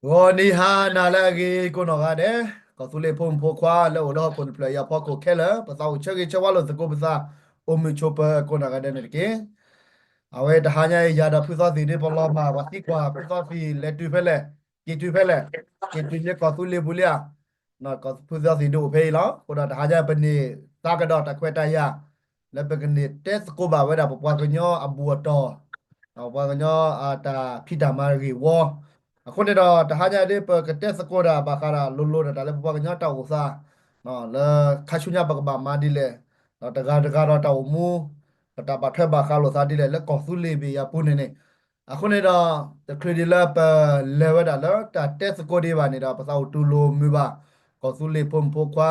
ဂီၤနံၤဟါနၤလၢအဂ့ၤကိးနီၢ်ဂၤဒဲး, ကီၢ်သူလ့ၤဖိမုၣ်ဖိခွါလၢအိၣ်လၢဟီၣ်ခိၣ်တဖျၢၣ်အံၤအဖီခိၣ်ခဲလၢာ်, ပသးအိၣ်ဆၢဂ့ၤဆၢဝါလိာ်သကိးပသး အိၣ်မုာ်ဆိးပၢၤကိးနီၢ်ဂၤဒဲးန့ၣ်တက့ၢ်. အဝဲတဟါညါအံၤ ယၤဒီးဖုသီသံၣ်ဒ်ပလီၤမၢ်ပှၤသံကွၢ် ဖုသီသံၣ်လဲၤတုၤဖဲလဲၣ်, က့ၤတုၤဖဲလဲၣ်, က့ၤတုၤလၢကီၢ်သူလ့ၤပူၤလံဧါ. ဖုသီသံၣ်ဒ်အိၣ်ဖဲအံၤလီၤ. အဃိဒီးတဟါညါပန့ၢ်သးကဒီးတၢ်ခွဲးတၢ်ယာ် လၢပကန့ၢ်တဲသကိးဘၣ်ဝဲဒၣ်ပပှၤကညီအဘူၣ်အတီၢ်, ပပှၤကညီအတၢ်ဖံးတၢ်မၤဂ့ၢ်ဝီ, အဃိန့ၣ်ဒီး တဟါညါဒ်ပကတဲသကိးတၢ်ဘၣ်ဃးဒီးလိၤလိၤဒီးတၢ်လၢပပှၤကညီတၢ်အိၣ်သး လၢခါဆူညါပကဘၣ်မၤဒ်လဲၣ်, ဒီးတဂၤတဂၤဒီးတၢ်အိၣ်မူ, ပတၢ်ဘၣ်ထွဲဘၣ်ဃးလိာ်သးဒ်လဲၣ် လၢကီၢ်သူလ့ၤဘ့ၣ်ယၤပူၤန့ၣ်န့ၣ်, အဃိန့ၣ်ဒီး တချုးဒံးလၢပလဲၤဝဲဒၣ်လၢတၢ်တဲသကိးဒံးဘၣ်န့ၣ်ဒီး ပသးအိၣ်တူၢ်လိာ်မုာ်ဘၣ် ကီၢ်သူလ့ၤဖိမုၣ်ဖိခွါ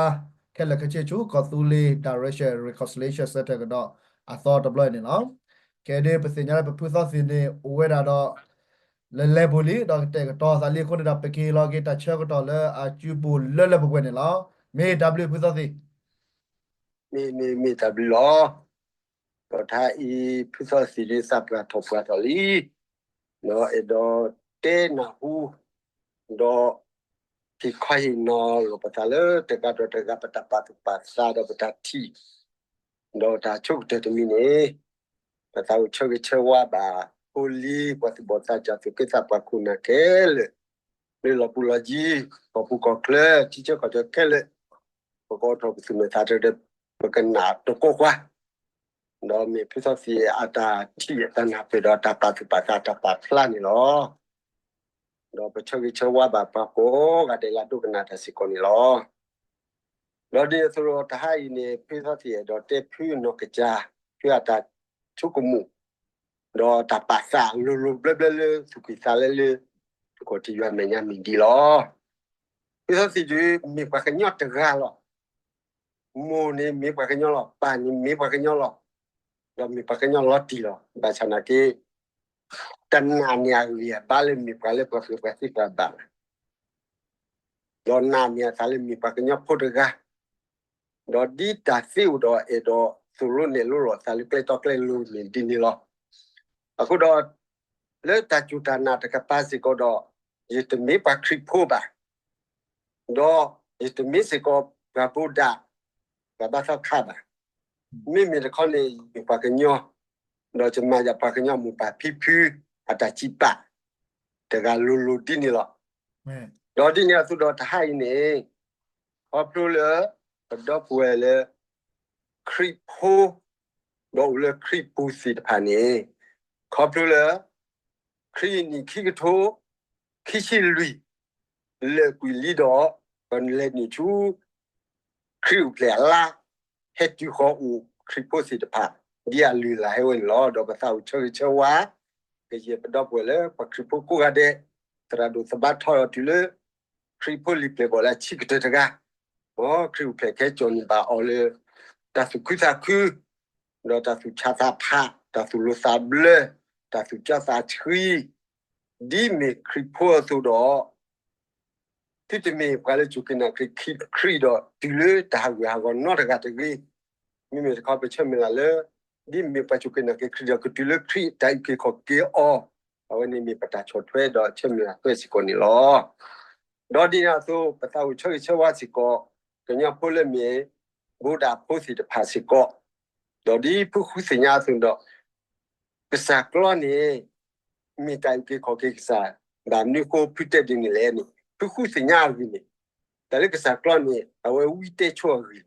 ခဲလၢာ်ခဲဆ့ဆူ ကီၢ်သူလ့ၤ Direction Reconciliation Center ကဒီးအသီတဘျီန့ၣ်လီၤ. ခဲဒ်ပသ့ၣ်ညါလၢပဖုသီသံၣ်န့ၣ် အိၣ်ဝဲဒၣ်ဒီး လၢလဲၤပူၤလံ ဒီးကတဲာ်ကတီၤသးလံအဃိန့ၣ်ဒီး ပက့ၤလီၤက့ၤတၢ်ဆၢကတီၢ်လၢအစုပူၤလၢလၢပှဲၤပှဲၤန့ၣ်လီၤ. မ့ၢ်တၢ်ဘျုးဖုသီသံၣ် မ့ၢ် မ့ၢ် မ့ၢ်တၢ်ဘျုးလီၤ. ဒီးတဟါအံၤ ဖုသီသံၣ်ဒ်သးပှၢ်ထီၣ်ပှၢ်ထီၣ်လံ, ဒီးအဲၣ်ဒိးတဲနၢ်ဟူ, ဒီး ဟ့ၣ်ခီဟ့ၣ်နီၤလီၤပသးလၢတဂၤဒီးတဂၤပတၢ်ပာ်သူၣ်ပာ်သးဒီးပတၢ်ထံၣ်, ဒီးတၢ်ဆိကတၢၢ်တမံၤန့ၣ်, ပသးအိၣ်ဆၢဂ့ၤဆၢဝါဘၣ် ဖိလံၤ ပှၤသူၣ်ဘီၣ်သးစၢ် သူၣ်က့သးပှၢ်ခိၣ်နၢ်ခဲလၢာ်, လၢလီၤပူၤလီၤယံၤ, ကီၢ်ပူၤကီၢ်ချၢ ထံဆၢကီၢ်ဆၢခဲလၢာ်, ပကအိးထီၣ်ပသူၣ်မဲာ်သးတဒီး ပကနၣ်တကိးကွၢ်, ဒီးမ့ၢ်ဖုသီသံၣ်အတၢ်ထံၣ်အတၢ်နၢ်ပၢၢ်ဒီးတၢ်ပာ်သူၣ်ပာ်သးတၢ်ပာ်ဖျါန့ၣ်လီၤ. ဒီးပဆၢဂ့ၤဆၢဝါဘၣ်ပှၤကိးဂၤဒဲးလၢအဒိကနၣ်တၢ်စ့ၢ်ကီးန့ၣ်လီၤ. ဒီးဒ်န့ၣ်အသိးဒီးတဟါအံၤန့ၣ် ဖုသီသံၣ်အဲၣ်ဒိးတဲဖုနီၢ်ကစၢ် ဖုအတၢ်ဆိကမိၣ် ဒီးတၢ်ပာ်သးလိၤလိၤဘျၢဘျၢလၢသူၣ်ကံၢ်သးလဲလၢ ပကီၢ်ထံယွၤမဲာ်ညါမ့ၢ်ဒ်လီၤ. ဖုသီသံၣ်ဒုး မ့ၢ်ပှၤကညီတဂၤလီၤ. မိၢ်န့ၣ်မ့ၢ်ပှၤကညီလီၤ, ပၢ်န့ၣ်မ့ၢ်ပှၤကညီလီၤ, ဒီးမ့ၢ်ပှၤကညီလီၤတံၢ်လီၤ. ဘၣ်ဆၣ်နာ်က့ တနာ်န့ၢ်အဂံၢ်အဘါလၢမ့ၢ်ပှၤလၢပှၤဃ့ၢ်ပှၤသ့ပှၤဘၣ် ဒီးနာ်န့ၢ်အသးလၢမ့ၢ်ပှၤကညီဖိတဂၤ, ဒီးဒ်တၢ်သ့အိၣ်ဒီးအဲၣ်ဒိးသိၣ်လိနဲၣ်လိလိာ်အသးလၢကျဲတီကျဲလိၤန့ၣ်ဒ်န့ၣ်လီၤ. အဃိဒီး လၢတၢ်စူၢ်တၢ်နာ်တကပၤစ့ၢ်ကီးဒီး ယတမ့ၢ်ပှၤခရံာ်ဖိဘၣ်, ဒီးယတမ့ၢ်စ့ၢ်ကီးပှၤဘိးဒၣ် ပှၤဘါသီခါဘၣ်. မ့မ့ၢ်တခီန့ၣ် ယမ့ၢ်ပှၤကညီ, ဒီးယမၤယၤပှၤကညီမိၢ်ပၢ်ဖံဖု အတၢ်စံးပာ် တဂၤလိၤလိၤဒ်န့ၣ်လီၤ. ဒီးဒ်န့ၣ်အသိးဒီးတဟါအံၤန့ၣ် ခီဖျိလၢ ပဒီပုၢ်ဝဲၢ်လၢ ခရံာ်ဖိ ဒီးအိၣ်လၢခရံာ်ပူၤသ့ၣ်တဖၣ်န့ၣ် ခီဖျိလၢ ခရံာ်နံၣ်ခံကထိ ခံဆံလွံၢ် လၢာ်ကွံာ်လံဒီး ပလဲၤနုာ်ဆူ ခရံာ်အိၣ်ဖျဲၣ်အလါ ဟဲတုၤဃီၤအိၣ်ခရံာ်ဖိသ့ၣ်တဖၣ် ဒ်အလုၢ်အလၢ်ဟဲဝဲန့ၣ်လီၤ. ဒီးပသးအိၣ်ဆၢဂ့ၤဆၢဝါ ကယဲၢ်ပဒီပုၢ်ဝဲၢ်လၢပှၤခရံာ်ဖိကိးဂၤဒဲး သရၣ်ဒိၣ်သဘါထီၣ်အီၤတုၤလၢ ခရံာ်ဖိလံၤပျဲၢ်ဘီၣ်လၢအဆံးကတၢၢ်တဂၤ, မ်ခရံာ်အိၣ်ဖျဲၣ်ခဲကၠီၣ်န့ၢ်ဘၣ်အီၤလၢ တၢ်သူၣ်ခုသးခု ဒီးတၢ်သူၣ်ဆးသးဖး, တၢ်သူၣ်လိၤသးဘျၢ, တၢ်သူၣ်ကၠီသးဆှံ, ဒ်မ့ၢ်ခရံာ်ဖိအသိးဒီး သုတမ့ၢ်ပှၤလၢစူၢ်က့ၤနာ်က့ၤခရံာ်ဒီး တုၤလၢတၢ်ဟးဂူာ်ဟးဂီၤနီတဂၤတဂ့ၤ. မ့မ့ၢ်တခီပဆၢမုၢ်လၢ်လၢ ဒ်မ့ၢ်ပှၤစူၢ်က့ၤနာ်က့ၤခရံာ်ဒီးကတုၤလၢခရံာ်တၢ်အုၣ်က့ၤခီၣ်က့ၤအီၤ, အဝဲန့ၣ်မ့ၢ်ပတၢ်ဆီၣ်ထွဲဒီးဆၢမုၢ်လၢ်ထွဲစ့ၢ်ကီးန့ၣ်လီၤ. ဒီးဒ်န့ၣ်အသိး ပသးအိၣ်ဆၢဂ့ၤဆၢဝါစ့ၢ်ကီး ကညီဖိလၢမ့ၢ် ဘိးဒၣ်ဖိသ့ၣ်တဖၣ်စ့ၢ်ကီး, ဒီးဒ်ဖုဃုသ့ၣ်ညါအသိးဒီး ကစၢ်ကျီန့ၣ် မ့ၢ်တၢ်အုၣ်က့ၤခီၣ်က့ၤကစၢ်, ဘၣ်မနုၤဃိဖုတဲဒ်န့ၣ်လဲၣ်န့ၣ် ဖုဃုသ့ၣ်ညါအဂ့ၢ်န့ၣ်, တၢ်လၢကစၢ်ကျီန့ၣ် အဝဲဝံတဲဆိအဂ့ၢ်လီၤ.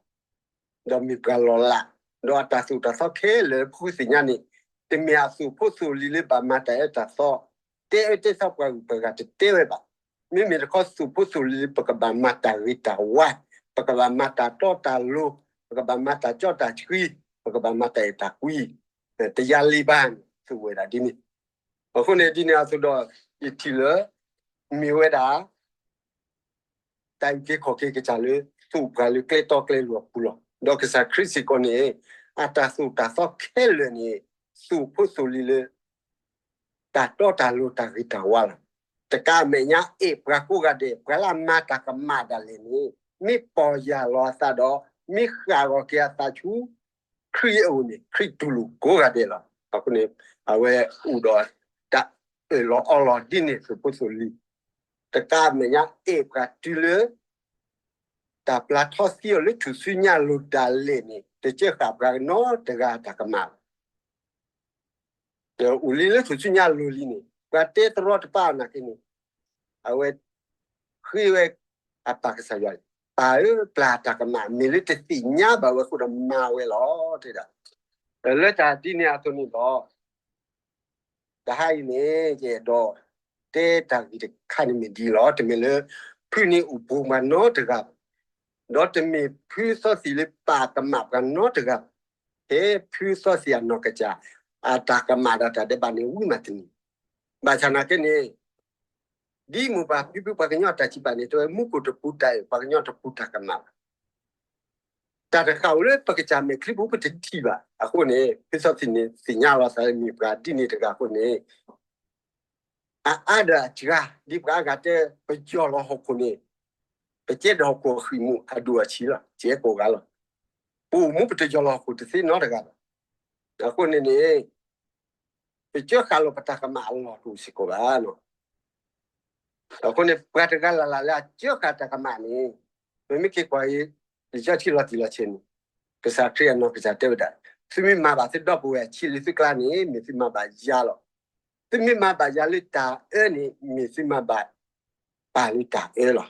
ဒီးမ့ၢ်ပှၤလီၤလး, ဒီးအတၢ်သိၣ်တၢ်သီခဲလၢာ်ဖုဃုသ့ၣ်ညါန့ၣ် တမ့ၢ်အသိၣ်ဖိသိၣ်လံၤလၢဘၣ်မၤတၢ်အၢတၢ်သီ, တဲအၢတဲသီပှၤဂုၤပှၤဂၤတတဲဝဲဘၣ်. မ့မ့ၢ်တခီသိၣ်ဖိသိၣ်လံၤလၢပကဘၣ်မၤတၢ်ဂ့ၤတၢ်ဝါ, ပကဘၣ်မၤတၢ်တီတၢ်လိၤ, ပကဘၣ်မၤတၢ်ကၠီတၢ်ဆှံ, ပကဘၣ်မၤတၢ်အဲၣ်တၢ်ကွံ, တယါလံဘၣ်န့ၣ် သိၣ်ဝဲဒၣ်ဒ်န့ၣ်. အဃိန့ၣ်ဒ်န့ၣ်အသိးဒီး ယထံၣ်လၢ မ့ၢ်ဝဲဒၣ် တၢ်အုၣ်က့ၤခီၣ်က့ၤကစၢ်လၢ သိၣ်ပှၤလၢကျဲတီကျဲလိၤအပူၤလီၤ. ဒီးကစၢ်ခရံာ်စ့ၢ်ကီးန့ၣ် အတၢ်သိၣ်တၢ်သီခဲလၢာ်န့ၣ် သိၣ်ဖိသိၣ်လံၤလၢ တၢ်တီတၢ်လိၤတၢ်ဂ့ၤတၢ်ဝါလီၤ. တကးအမဲာ်ညါအဲၣ်ပှၤကိးဂၤဒဲး ပှၤလၢအမၤတၢ်ကမၣ်ဒၣ်လဲာ်န့ၣ် မ့ၢ်ပီၢ်ယၢ်လီၤအသးဒီး မ့ၢ်ဃၣ်ဂီၤက့ၤအသးဆူ ခရံာ်အအိၣ်န့ၣ် ခရံာ်တူၢ်လိာ်ကိးဂၤဒဲးလီၤ. အဃိန့ၣ် အဝဲအိၣ်ဒီးတၢ်အၢၣ်လီၤအီလီၤဒ်န့ၣ် သိၣ်ဖိသိၣ်လံၤ တကးမဲာ်ညါအဲၣ်ပှၤတုၤလၢ တၢ်ပျၢ်ထီသံအီၤလၢထူၣ်စုညါလိၤဒၣ်လဲာ်န့ၣ် တကၢဃာ်ပှၤနီတဂၤတၢ်ကမၣ်ဘၣ်. အိၣ်လံလၢထူၣ်စုညါလိၤလံန့ၣ် ပှၤတဲတရီတပါအနာ်က့န့ၣ် အဝဲ ဃ့ဝဲအပၢ်ကစၢ်ယွၤန့ၣ် ပၢ်ဧၢ ပျၢ်တၢ်ကမၣ် မ့ၢ်လၢတသ့ၣ်ညါဘၣ်ဝဲအဃိဒီးမၤဝဲလီၤ တဲဒၣ်. လၢတၢ်ဒ်န့ၣ်အသိးန့ၣ်ဒီး တဟါအံၤန့ၣ် ယအဲၣ်ဒိး တဲတၢ်ဂ့ၢ်တခါန့ၣ်မ့ၢ်ဒ်အံၤလီၤ. တမ့ၢ်လၢ ဖုန့ၣ်အိၣ်ဘူးပှၤနီတဂၤဘၣ်, ဒီးတမ့ၢ်ဖုစီသံးလၢပာ်ကမၣ်ပှၤနီတဂၤဘၣ်. ဖဲဖုစီသံးအနီၢ်ကစၢ် အတၢ်ကမၣ်ဒီးတၢ်ဒဲးဘးန့ၣ် ဝံမးတနံၤ, ဘၣ်ဆၣ်နာ်က့န့ၣ် ဒ်မိၢ်ပၢ်ဖံဖုပှၤကညီတၢ်စံးဘၣ်န့ၣ် တဲဝဲမူခိၣ်တပူၤတၢ်အဲၣ် ပှၤကညီတပူၤတၢ်ကမၣ်ဘၣ်. တၢ်တဃၣ်အိၣ်လၢပကစၢ်မဲာ်ချံပူၤ ပတထံၣ်ဘၣ်အဃိန့ၣ် ဖုစီသံးန့ၣ် သ့ၣ်ညါလီၤသးလၢမ့ၢ်ပှၤဒ်န့ၣ်တဂၤအဃိန့ၣ် အအါဒီးအစှၤ ဒ်ပှၤအါဂၤတဲ ပယီၢ်လီၤဟီၣ်ခိၣ်န့ၣ် ပကဲဒီးဟီၣ်ခိၣ်အဃံၢ်မူးအဒိၣ်အဆံးလီၤ ကဲကိးဂၤလီၤ. ပအိၣ်မူပတယီၢ်လီၤဟီၣ်ခိၣ်တသ့နီတဂၤဘၣ်. အဃိန့ၣ်န့ၣ် ပကၢဃာ်လီၤပတၢ်ကမၣ်အလီၢ်တအိၣ်စ့ၢ်ကီးဘၣ်. အဃိန့ၣ် ပှၤတဂၤလၢ်လၢ်လၢအကၢဃာ်တၢ်ကမၣ်န့ၣ် ပမ့ၢ်က့ၤကွၢ်အံၤ လံာ်စီဆှံလီၤတံၢ်လီၤဆဲးန့ၣ် ကစၢ်ခရံာ်အနီၢ်ကစၢ်တဲဝဲဒၣ်, သုမ့ၢ်မၤဘၣ်သုဒီပုၢ်ဝဲၢ်အဆံးလၢသုကျါန့ၣ် မ့ၢ်သုမၤဘၣ်ယၤလီၤ. သုမ့ၢ်မၤဘၣ်ယၤလၢတၢ်အၢန့ၣ် မ့ၢ်သုမၤဘၣ်ပၢ်လၢတၢ်အၢလီၤ.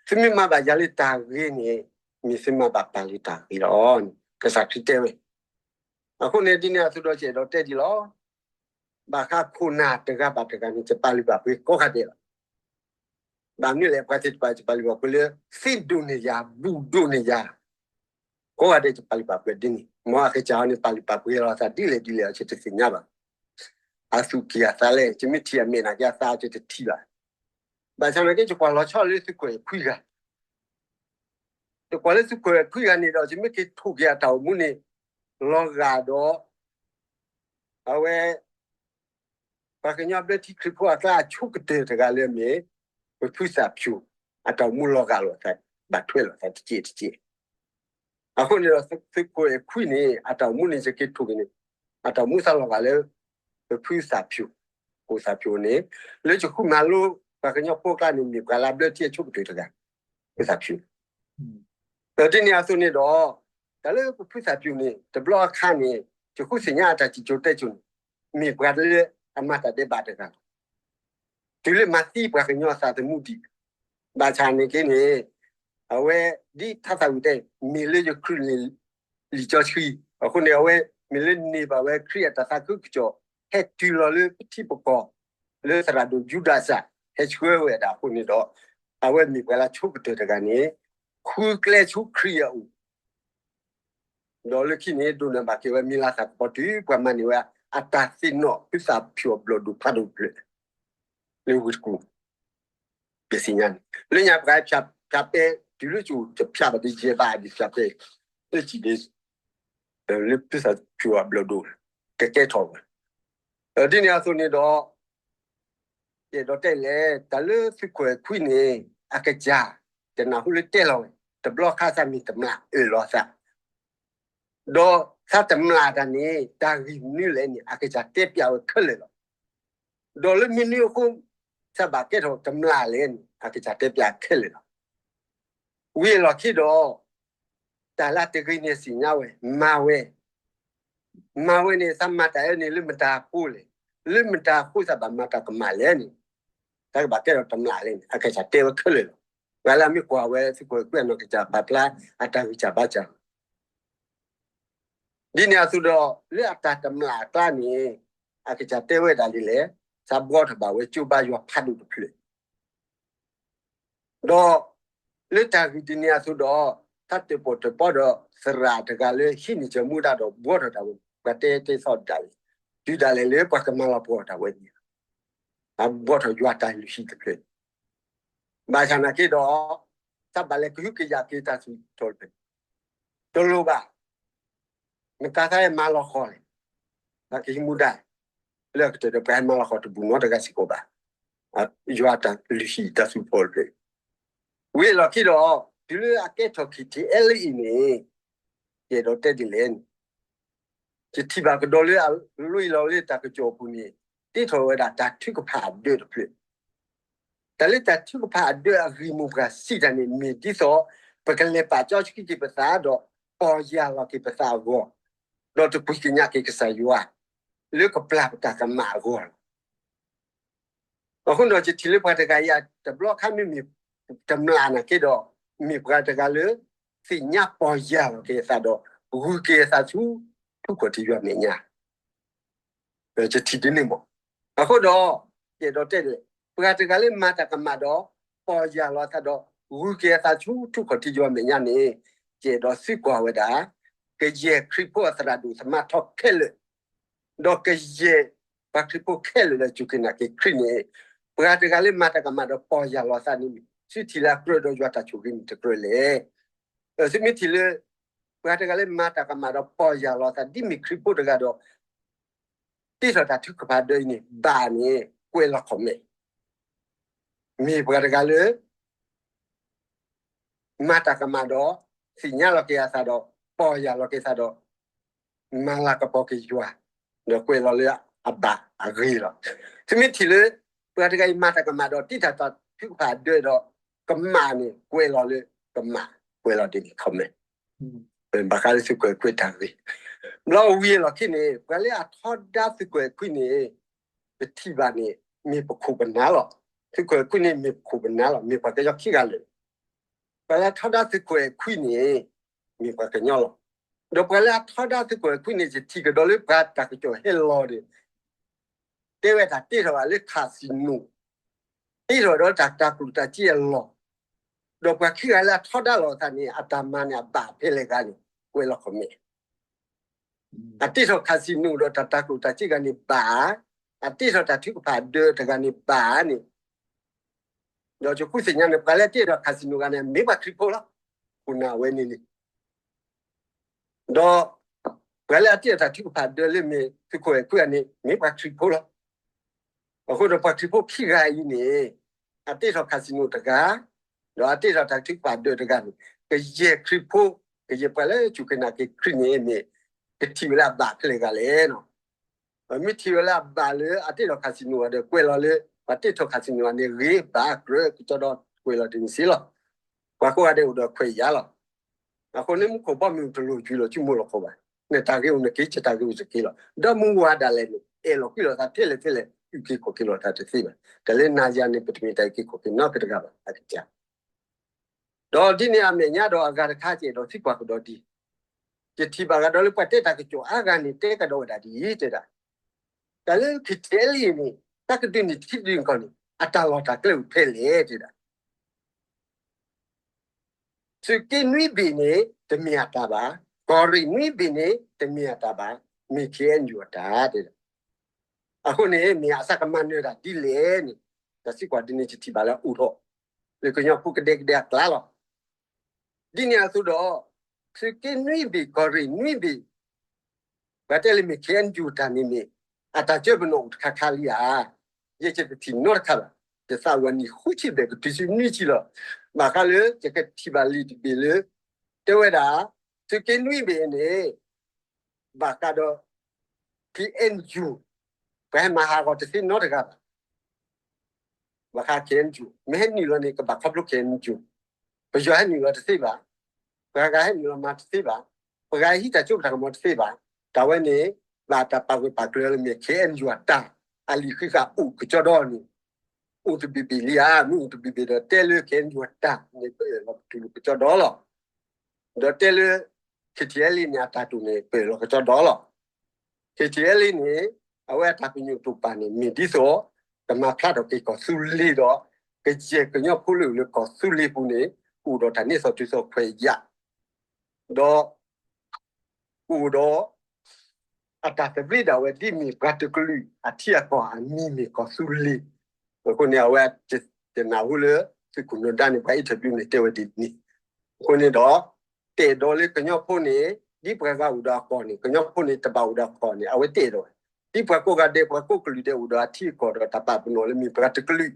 သုမ့ၢ်မၤဘၣ်ယၤလၢတၢ်ဂ့ၤန့ၣ် မ့ၢ်သုမၤဘၣ်ပၢ်လၢတၢ်ဂ့ၤလီၤ. ကစၢ်ခရံာ်တဲဝဲ အဃိန့ၣ် ဒ်န့ၣ်အသိးဒီးယအဲၣ်ဒိးတဲဒ်လီၤ. ဘၣ်ဃးခိၣ်နၢ်တဂၤဘၣ်တဂၤန့ၣ် ယပာ်လုၢ်ပာ်ပှ့ၤကိးဂၤဒဲးလီၤ. ဘၣ်မနုၤလဲၣ် ပှၤသ့ၣ်တဖၣ်ယပာ်လုၢ်ပာ်ပှ့ၤလၢ သ့ဒိၣ်န့ၢ်ယၤ ဘူးဒိၣ်န့ၢ်ယၤ ကိးဂၤဒဲးယပာ်လုၢ်ပာ်ပှ့ၤဒ်န့ၣ် မ်အကစၢ်အံၤန့ၣ် ပာ်လုၢ်ပာ်ပှ့ၤလီၤသးဒ်လဲၣ်ဒ်လဲၣ်အီၤ ယတသ့ၣ်ညါဘၣ်. အသူၣ်က့ၢ်အသးလဲၣ် ယမ့ၢ်ထံၣ်အမဲာ်နာ်က့အသးအီၤ ယတထံၣ်ဘၣ်. ဘၣ်ဆၣ်နာ်က့ ယကွၢ်လီၤဆီလၢသုးခိၣ်အဲၣ်ခွံဂၤ ယကွၢ်လၢသုးခိၣ်အဲၣ်ခွံဂၤန့ၣ်ဒီး ယမ့ၢ်က့ၤထိၣ်က့ၤအတၢ်အိၣ်မူန့ၣ် လီၤဂာ်ဒီး အဝဲ ပှၤကညီဘျၢထံခရံာ်ဖိအကျါအဆိကတၢၢ်တဂၤလၢအမ့ၢ် ပဖုသၣ်ဖၠူၣ် အတၢ်အိၣ်မူလီၤဂာ်လိာ်သး ဘၣ်ထွဲလိာ်သးတက့ၢ်တက့ၢ်. အဃိန့ၣ်ဒီး သုးခိၣ်အဲၣ်ခွံန့ၣ် အတၢ်အိၣ်မူန့ၣ် ယက့ၤထိၣ်က့ၤန့ၣ် အတၢ်အိၣ်မူသးလီၤဂာ်လၢ ပဖုသၣ်ဖၠူၣ်, ခိၣ်သၣ်ဖၠူၣ်န့ၣ် လၢယဃုမၤလိ ပှၤကညီဖိအကျါန့ၣ် မ့ၢ်ပှၤလၢအဘျၢထံအဆိကတၢၢ်တဂၤ, ဖုသၣ်ဖၠူၣ် ဒီးဒ်န့ၣ်အသိးန့ၣ်ဒီး တၢ်လၢပဖုသၣ်ဖၠူၣ်န့ၣ် တဘျီအခါန့ၣ် ယဃုသ့ၣ်ညါအတၢ်စံၣ်စိၤတဲစိၤန့ၣ် မ့ၢ်ပှၤလၢအမၤတၢ်ဒဲးဘးတဂၤလီၤ. တုၤလၢမၤသံပှၤကညီအသးသမူဒံး, ဘၣ်ဆၣ်န့ၣ်က့န့ၣ် အဝဲဒ်ထါသၣ်ဝံၤတဲ မ့ၢ်လၢယခရံာ်န့ၣ် လံာ်စီဆှံ, အဃိန့ၣ် အဝဲမ့ၢ်လၢန့ၢ်ဘၣ်ဝဲခရံာ်အတၢ်သးခုကစီၣ် ဟဲတုၤလီၤလၢပထံပကီၢ် လၢသရၣ်ဒိၣ်ယူဒၤစၢ် ဟဲဆှၢဝဲဒၣ်အဃိန့ၣ်ဒီး အဝဲမ့ၢ်ပှၤလၢဆိကတၢၢ်တဂၤန့ၣ် ဃုကျဲဆူခရံာ်အအိၣ် ဒီးလၢခံန့ၣ် ဒိးန့ၢ်ဘၣ်က့ၤဝဲမံၤလၤသၣ်ကပီၤတုၤ ပှၤမၤန့ၢ်ဝဲအတၢ်သ့ၣ်နီၣ်ဖုသၣ်ဖၠူၣ်အဘျီၣ်ဒိၣ်ဖးဒိၣ်တဖျၢၣ် လၢဝ့ၢ်တကူၣ် ပသ့ၣ်ညါန့ၣ် လၢညါပှၤဖၠးပဲ တုၤလၢကၠိ တဖၠးဘၣ်ဒ်ယဲဘၣ်ဒ်ဖၠးပဲ လၢကံၣ်ဒ့ လၢဖုသၣ်ဖၠူၣ်အဘျီၣ်ဒိၣ် ကကဲထီၣ်ဝဲ ဒ်န့ၣ်အသိးန့ၣ်ဒီး ယအဲၣ်ဒိးတဲလဲၣ် တၢ်လၢသုးခိၣ်အဲၣ်ခွံန့ၣ် အကစၢ် တနၢ်ဟူလၢတဲလီၤဝဲ တဘျီခါသးမ့ၢ်တမျၢ်အၢၣ်လီၤသး ဒီးသးတမျၢ်တၢ်န့ၣ် တၢ်ဂ့ၢ်မနုၤလဲၣ်န့ၣ် အကစၢ်တဲပျးဝဲခဲလၢာ်လီၤ. ဒီးလၢမနုၤအဃိ သးဘၣ်ကဲထီၣ်တမျၢ်လဲၣ်န့ၣ် အကစၢ်တဲပျးခဲလၢာ်လီၤ. ဝံၤအလီၢ်ခံဒီး တၢ်လၢတဂ့ၤန့ၣ်သ့ၣ်ညါဝဲ မၤဝဲ မၤဝဲန့ၣ် သးမၤတၢ်အၢန့ၣ် လၢမတၤအဃိလဲၣ်, လၢမတၤအဃိသးဘၣ်မၤတၢ်ကမၣ်လဲၣ်န့ၣ် တၢ်ကဘၣ်ကဲထီၣ်တမျၢ်လဲၣ်န့ၣ် အကစၢ်တဲဝဲခဲလၢာ်လီၤ. ပှၤလၢအမ့ၢ်ကွၢ်ဝဲသုးခိၣ်အဲၣ်ခွံအနီၢ်ကစၢ်ပာ်ဖျါအတၢ်ဂံၢ်စၢ်ဘါစၢ် ဒ်န့ၣ်အသိးဒီး လၢအတၢ်တမျၢ်အကျါန့ၣ် အကစၢ်တဲဝဲဒၣ်ဒ်လဲၣ်, သးဘှီထီၣ်ဘၣ်ဝဲကၠိဘါယွၤဖးဒိၣ်တဖျၢၣ် ဒီး လၢတၢ်ဂ့ၢ်ဒ်န့ၣ်အသိးဒီး သးတၢၣ်ပီၣ်တၢၣ်ပီဒီးသရၣ်တဂၤလၢဟံးန့ၢ်စၢၤမူဒါဒီးဘှီထီၣ်တၢ်ဝဲန့ၣ် ပှၤတဲတဲသီၣ်ဒၣ်လဲာ်, တုၤဒၣ်လဲာ်လၢပှၤကမၤလီၤပှီၢ်တၢ်ဝဲန့ၣ် အဘှီထီၣ်ယွၤတၢ်လုၢ်ဟံၣ်တဖျၢၣ်, ဘၣ်ဆၣ်နာ်က့ဒီး သးဘၣ်လဲၤကဟုကယာ်က့ၤတၢ်သူၣ်ထီၣ်တဖျၢၣ်, တလိၣ်ဘၣ် မတၤသးဟဲမၤလီၤဃီၤလဲၣ်, သးကဟံးမူဒါ လၢအကတၢၢ်ဒီးပှၤဟဲမၤလီၤဃီၤတဘူၣ်နီတဂၤစ့ၢ်ကီးဘၣ်, ယွၤတၢ်လုၢ်ဟံၣ်တၢ်သူၣ်ထီၣ်တဖျၢၣ်, ဝံၤအလီၢ်ခံဒီး တုၤလၢအကဲထီၣ် ခ့ၣ်ထံၣ်အဲလၢအံၤန့ၣ် ယအဲၣ်ဒိးတဲဒ်လဲၣ်န့ၣ် ယထံၣ်ဘၣ်ကဒီးလၢအလွံၢ်လီၤလၢတၢ်ကစီၣ်အပူၤန့ၣ် တ့ထီၣ်ဝဲဒၣ်တၢ်ထုကဖၣ်အဒၢးတဖျၢၣ်, တၢ်လၢတၢ်ထုကဖၣ်အဒၢးအဂ့ၢ်မိၢ်ပှၢ်စံးတၢ်န့ၣ် မ့ၢ်ဒ်သိး ပကလဲၤပာ်စီဆှံက့ၤပသးဒီး ပီၢ်ယၢ်လီၤက့ၤပသးအဂီၢ်, ဒီးတပှ့ၤကညးက့ၤကစၢ်ယွၤ လၢကပျၢ်ပတၢ်ကမၣ်အဂီၢ်လီၤ. အဃိဒီးယထံၣ်လၢပှၤတဂၤအံၤ တဘျီခါမ့မ့ၢ်တမျၢ်နာ်က့ဒီး မ့ၢ်ပှၤတဂၤလၢ သ့ၣ်ညါပီၢ်ယၢ်လီၤက့ၤအသးဒီး ဂုၤက့ၤအသးဆူ ထူကီၢ်ထံယွၤမဲာ်ညါ ယထံၣ်ဒ်န့ၣ်မး. အဃိဒီး ယအဲၣ်ဒိးတဲဒ်လဲၣ်, ပှၤတဂၤလၢမၤတၢ်ကမၣ်ဒီး ပီၢ်ယၢ်လီၤအသးဒီး ဂုၤက့ၤအသးဆူထူကီၢ်ထံယွၤမဲာ်ညါန့ၣ် ယအဲၣ်ဒိးသံကွၢ်ဝဲဒၣ် ကယဲၢ်ခရံာ်ဖိအသရၣ်ဒိၣ်သမါထီခဲလၢာ် ဒီးကယဲၢ်ပှၤခရံာ်ဖိခဲလၢာ်လၢစူၢ်က့ၤနာ်က့ၤခရံာ်န့ၣ် ပှၤတဂၤလၢမၤတၢ်ကမၣ်ဒီးပီၢ်ယၢ်လီၤအသးန့ၣ် သုထံၣ်လၢအကြၢးဒီးယွၤတၢ်ဆိၣ်ဂ့ၤမ့ၢ်တကြၢးလဲၣ်. သုမ့ၢ်ထံၣ်လၢ ပှၤတဂၤလၢမၤတၢ်ကမၣ်ဒီးပီၢ်ယၢ်လီၤအသး ဒ်မ့ၢ်ခရံာ်ဖိတဂၤဒီး တ့ထီၣ်တၢ်ထုကဖၣ်ဒၢးအံၤန့ၣ် ဘၣ်န့ၣ် ကွဲးလီၤ comment. မ့ၢ်ပှၤတဂၤလၢ မၤတၢ်ကမၣ်ဒီး သ့ၣ်ညါလီၤက့ၤအသးဒီး ပီၢ်ယၢ်လီၤက့ၤအသးဒီး မၤလၤကပီၤက့ၤယွၤ ဒီးကွဲးလီၤလၢအဘၣ်အဂ့ၤလီၤ. သုမ့ၢ်ထံၣ်လၢ ပှၤတဂၤအံၤမၤတၢ်ကမၣ်ဒီး တ့ထီၣ်တၢ်ထုကဖၣ်ဒၢးဒီး ကမၣ်န့ၣ် ကွဲးလီၤလၢကမၣ် ကွဲးလီၤဒ်န့ၣ် comment. ဘၣ်ဃးလၢသုးခိၣ်အဲၣ်ခွံတၢ်ဂ့ၢ် ဘျီဝံၤအလီၢ်ခံန့ၣ် ပှၤလၢအထီဒါသုးခိၣ်အဲၣ်ခွံန့ၣ် ပထံၣ်ဘၣ်န့ၣ် မ့ၢ်ပခိၣ်ပနၢ်လီၤ. သုးခိၣ်အဲၣ်ခွံန့ၣ် မ့ၢ်ပခိၣ်ပနၢ်လီၤ. မ့ၢ်ပှၤကညီခံဂၤလၢာ် ပှၤလၢအထီဒါသုးခိၣ်အဲၣ်ခွံန့ၣ် မ့ၢ်ပှၤကညီလီၤ. ဒီးပှၤလၢအထီဒါသုးခိၣ်အဲၣ်ခွံန့ၣ် ယထံၣ်ကဒီးလၢပှၤတၢ်ကစီၣ်ဟဲလီၤဒီး တဲဝဲတၢ်တ့ထီၣ်ဘၣ်လၢ casino, တ့ထီၣ်ဒီးတၢ်တၤကျိၣ်တၤစ့အလီၢ်, ဒီးပှၤခံဂၤလၢအထီဒါလီၤအသးန့ၣ် အတၢ်မၤန့ၣ်အဘၣ်ဖဲလဲၣ်ဂၤန့ၣ် ကွဲးလီၤ comment. အတ့ထီၣ် casino ဒီးတၢ်တၤကျိၣ်တၤစ့ဂၤန့ၣ်ဘၣ်, အတ့ထီၣ်တၢ်ထုကဖၣ်ဒၢးတဂၤန့ၣ်ဘၣ်န့ၣ် ဒီးယဃုသ့ၣ်ညါန့ၣ် ပှၤလၢအတ့ထီၣ် casino ဂၤန့ၣ် မ့ၢ်ပှၤခရံာ်ဖိလီၤ. ခိၣ်နၢ်ဝဲန့ၣ်န့ၣ် ဒီး ပှၤလၢအတ့ထီၣ်တၢ်ထုကဖၣ်ဒၢးလၢမ့ၢ်သုးခိၣ်အဲၣ်ခွံဂၤန့ၣ် မ့ၢ်ပှၤခရံာ်ဖိလီၤ. အဃိဒီးပှၤခရံာ်ဖိခံဂၤအံၤန့ၣ် အတ့ထီၣ် casino တဂၤ, ဒီးအတ့ထီၣ်တၢ်ထုကဖၣ်ဒၢးတဂၤန့ၣ် ကယဲၢ်ခရံာ်ဖိ, ကယဲၢ်ပှၤလၢစူၢ်က့ၤနာ်က့ၤခရံာ်န့ၣ်မ့ၢ် ကထံၣ်ဝဲလၢအဘၣ်ဖဲလဲၣ်ဂၤလဲၣ်န့ၣ်. မ့ၢ်ထံၣ်ဝဲလၢအဘၣ်လၢအတ့ထီၣ် casino ဂၤဒီး ကွဲးလီၤလၢ ပှၤတ့ထီၣ် casino ဂၤန့ၣ် ဂ့ၤဘၣ်ကြၢးကစီဒီ ကွဲးလီၤဒ်န့ၣ်စ့လီၤ. ပှၤကိးဂၤဒဲးအိၣ်ဒီးခွဲးယာ်လီၤ. အဃိန့ၣ် မူခိၣ်ဘီမုၢ်တလိၣ်ကွံာ်လီၤ ဆိကမိၣ်လီၤခိၣ်ဘၣ်. နတၢ်ဂ့ၤအိၣ်နက့ၤ ယတၢ်ဂ့ၤအိၣ်ယက့ၤလီၤ. ဒီးမုၢ်ဝါဒၣ်လဲာ်န့ၣ် အဲၣ်လီၤကွံာ်လိာ်သးထဲလဲၣ်ထဲလဲၣ် အုၣ်က့ၤခီၣ်က့ၤလိာ်သးတသ့ဘၣ်. တၢ်လၢနၤယၤန့ၣ် ပတမ့ၢ်တၢ်အုၣ်က့ၤခီၣ်က့ၤနီတဂၤဘၣ် အကစၢ် ဒီးဒ်န့ၣ်အမဲာ်ညါဒီးအဂၤတခါ ယအဲၣ်ဒိးသံကွၢ်ကဒီးဒ်အံၤ, ယထံၣ်ဘၣ်ကဒီးလၢပှၤတဲတၢ်ကစီၣ်အါဂၤန့ၣ် တဲကဒီးဝဲဒၣ်ဒ်အံၤ တဲဒၣ်, တၢ်လၢ KTLA န့ၣ် တၢ်ကဒုးန့ၢ်ထံဒုးန့ၢ်ကီၢ်န့ၣ် အတၢ်လီၢ်တၢ်ကျဲအိၣ်ဖဲလဲၣ် တဲဒၣ် သုးက့နွံဘ့ၣ်န့ၣ် တမ့ၢ်အတၢ်ဘၣ်, ကီၢ်ရ့ၣ်နွံဘ့ၣ်န့ၣ် တမ့ၢ်အတၢ်ဘၣ်, မ့ၢ် KNU အတၢ် တဲဒၣ်. အဃိန့ၣ် မ့ၢ်အသးကမၤနၢၤတၢ်ဒ်လဲၣ်န့ၣ် တၢ်သံကွၢ်ဒ်န့ၣ် ယထံၣ်ဘၣ်လၢအအိၣ်ထီၣ် လၢကညီဖိကဒဲကဒဲအကျါလီၤ. ဒ်န့ၣ်အသိးဒီး သုးက့နွံဘ့ၣ် ကီၢ်ရ့ၣ်နွံဘ့ၣ် ပှၤတဲလၢမ့ၢ် KNU တၢ်န့ၣ်မ့ၢ် အတၢ်ကၢပနီၣ်အိၣ်တခါခါလံဧါ. ယဲယတထံၣ်နီတခါဘၣ်. ယသးဝဲနံၣ်ဃုဆံဘျဲၣ်ကတုၤဆူနွံဆံလီၤ. ဘၣ်ဃးလၢယကထံၣ်ဘၣ်လံာ်တဘ့ၣ်လၢ တဲဝဲဒၣ် သုးက့နွံဘ့ၣ်န့ၣ် ဘၣ်ဃးဒီး KNU ပှၤဟဲမၤဟးဂီၤတသ့နီတဂၤဘၣ်. ဘၣ်ဃး KNU မ့ၢ်ဟဲနုာ်လီၤန့ၣ် ကဘၣ်ခီဖျိ KNU, ပယီၤဟဲနုာ်လီၤတသ့ဘၣ်, ပှၤဂၤဟဲနုာ်လီၤမၤတသ့ဘၣ်, ပှၤဂၤဟံးတၢ်စိပတၢ်ကမီၤတသ့ဘၣ်. တၢ်ဝဲန့ၣ် ဘၣ်တၢ်ပာ်ဂၢၢ်ပာ်ကျၢၤလၢမ့ၢ် KNU အတၢ် အလံာ်ဃံးဃာ်အိၣ်ကစီဒီန့ၣ် အိၣ်တဘ့ၣ်ဘ့ၣ်လံဧါ. မ့ၢ်အိၣ်တဘ့ၣ်ဘ့ၣ်ဒီး တဲလၢ KNU အတၢ်န့ၣ် ပအၢၣ်လီၤပတူၢ်လိာ်ကစီဒီလီၤ. ဒီးတဲလၢ KTLA န့ၣ် အတၢ်တိၢ်န့ၣ် ပအၢၣ်လီၤကစီဒီလီၤ. KTLA န့ၣ် အဝဲအတၢ်ပညိၣ်တိာ်ပာ်န့ၣ် မ့ၢ်ဒ်သိး ကမၤဖျါထီၣ်က့ၤကီၢ်သူလ့ၤဒီး ကယဲၢ်ကညီဖိလၢအိၣ်လၢကီၢ်သူလ့ၤပူၤန့ၣ် အိၣ်ဒီးတၢ်န့ၢ်သီၣ်တုၤသီၣ်ခွဲးယာ် ဒီး အိၣ်ဒီး အတၢ်သဘျ့ဒၣ်ဝဲဒ်မ့ၢ်ပှၤတကလုာ်အထံအကီၢ်အမံၤမ့ၢ်ကီၢ်သူလ့ၤ. အဃိန့ၣ် အဝဲ ယနၢ်ဟူလၢ သုးခိၣ်နၢၤဒါန့ၣ် ပှၤ interview န့ၣ် တဲဝဲဒ်န့ၣ်. အဃိန့ၣ်ဒီး တအဲၣ်ဒိးလၢကညီဖိန့ၣ် ဒ်ပှၤဂၤအိၣ်ဒီးအကီၢ်န့ၣ် ကညီဖိန့ၣ် တဘၣ်အိၣ်ဒီးအကီၢ်န့ၣ် အဝဲတအဲၣ်ဒိးဘၣ်. ဒ်ပှၤကိးဂၤဒဲး ပှၤကိးကလုာ်ဒဲးအိၣ်ဒီးအထံအကီၢ်ဒီးတၢ်ပာ်ပနီၣ်လၢမ့ၢ်ပှၤတကလုာ်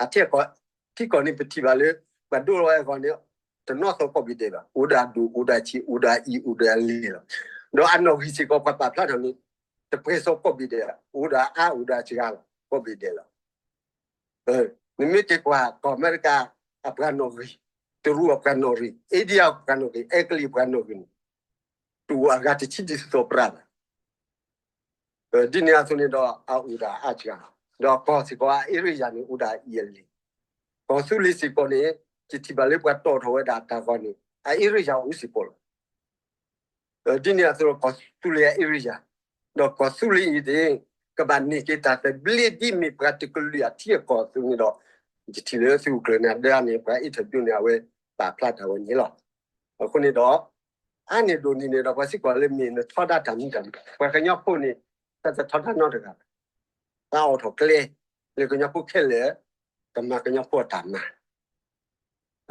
အထံအကီၢ်, ထံကီၢ်န့ၣ်ပထံၣ်ဘၣ်လၢ ပှၤဒိလီၤဝဲအဂီၢ်န့ၣ် တနီၣ်သီၣ်ကိးဘ့ၣ်ဒဲးဘၣ်, အိၣ်ဒီးအဒိၣ် အိၣ်ဒီးအဆံး အိၣ်ဒီးအအံၤ အိၣ်ဒီးအလ့ၤလီၤ. ဒီးအနီၣ်ဂံၢ်စ့ၢ်ကီးပှၤပာ်ဖျါထီၣ်န့ၣ် တပှဲၤသီၣ်ကိးဘ့ၣ်ဒဲးဘၣ်, အိၣ်ဒီးအအါ အိၣ်ဒီးအစှၤလီၤ ကိးဘ့ၣ်ဒဲးလီၤ. နမ့ၢ်က့ၤကွၢ်ကီၢ်အမဲရကၤအပှၤနီၣ်ဂံၢ်, တရူးအပှၤနီၣ်ဂံၢ်, အ့ဒံအပှၤနီၣ်ဂံၢ်, အဲကလံးအပှၤနီၣ်ဂံၢ်န့ၣ် တအိၣ်အဂၤတဆံဒ်သိးပြၢ်ဘၣ်. ဒ်န့ၣ်အသိးန့ၣ်ဒီး အအိၣ်ဒၣ်အါစှၤ, ဒီးကီၢ်စ့ၢ်ကီးအ area န့ၣ် အိၣ်ဒၣ်ယဲၢ်လံ. ကီၢ်သူလ့ၤစ့ၢ်ကီးန့ၣ် ယထံၣ်ဘၣ်လၢပှၤတီၣ်ထီၣ်ဝဲဒၣ်တၢ်ဂီၤန့ၣ် အ area အိၣ်စ့ၢ်ကီးလီၤ. ဒ်န့ၣ်အသိးဒီးကီၢ်သူလ့ၤအ area, ဒီးကီၢ်သူလ့ၤအံၤန့ၣ် ကဘၣ်န့ၢ်က့ၤတၢ်သဘျ့ဒ်မ့ၢ်ပှၤတကလုာ်အထံအကီၢ်အသိးန့ၣ်ဒီး ယထံၣ်လၢသုးခိၣ်ကျၢၢ်နၤဒါန့ၣ် ပှၤ interview န့ၣ် အဝဲပာ်ဖျါတၢ်ဝဲန့ၣ်လီၤ. အဃိန့ၣ်ဒီး အါန့ၢ်ဒိၣ်န့ၢ်န့ၣ်ဒီး ပှၤစ့ၢ်ကီးလၢမ့ၢ်နထီဒါတၢ်မနုၤတၢ်မနုၤ ပှၤကညီဖိန့ၣ် တၢ်တထီဒါနီတဂၤဘၣ်. သးအိၣ်ထီၣ်ကျဲ လၢကညီဖိခဲလၢာ် ကမၤကညီဖိအတၢ်မၤ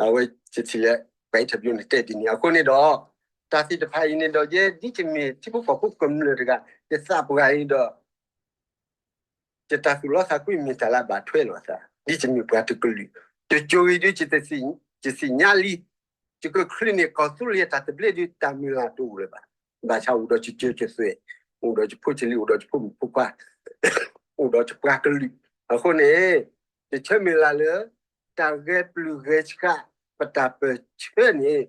အဝဲယထံၣ်လၢ ပှၤ interview န့ၣ်တဲဒ်န့ၣ် အဃိန့ၣ်ဒီး တၢ်သ့ၣ်တဖၣ်အံၤန့ၣ်ဒီး ယဲဒ်ယမ့ၢ်ထံဖိကီၢ်ဖိကမျၢၢ်တဂၤ ယသးပှၢ်အံၤဒီး ယတၢ်သူၣ်လီသးကွံမ့ၢ်တၢ်လၢအဘၣ်ထွဲလိာ်အသး ဒ်ယမ့ၢ်ပှၤတကလုာ် တစိၤအံၤဒ် ယသ့ၣ်ညါလံ ယကချုးန့ၢ်ကီၢ်သူလ့ၤအတၢ်သဘျ့ဒ်တၢ်မုၢ်လၢ်တအိၣ်လၢၤဘၣ်. ဘၣ်ဆၣ်အိၣ်ဒီးယစၢၤယသွဲၣ်, အိၣ်ဒီးယဖိယလံၤ, အိၣ်ဒီးယဖိမုၣ်ဖိခွါ, အိၣ်ဒီးယပှၤကလုာ်, အဃိန့ၣ် ယဆၢမုၢ်လၢ်လၢ တၢ်ဂဲၤပျုၢ်ဂဲၤဆှး ပတၢ်ပၢၢ်ဆၢန့ၣ်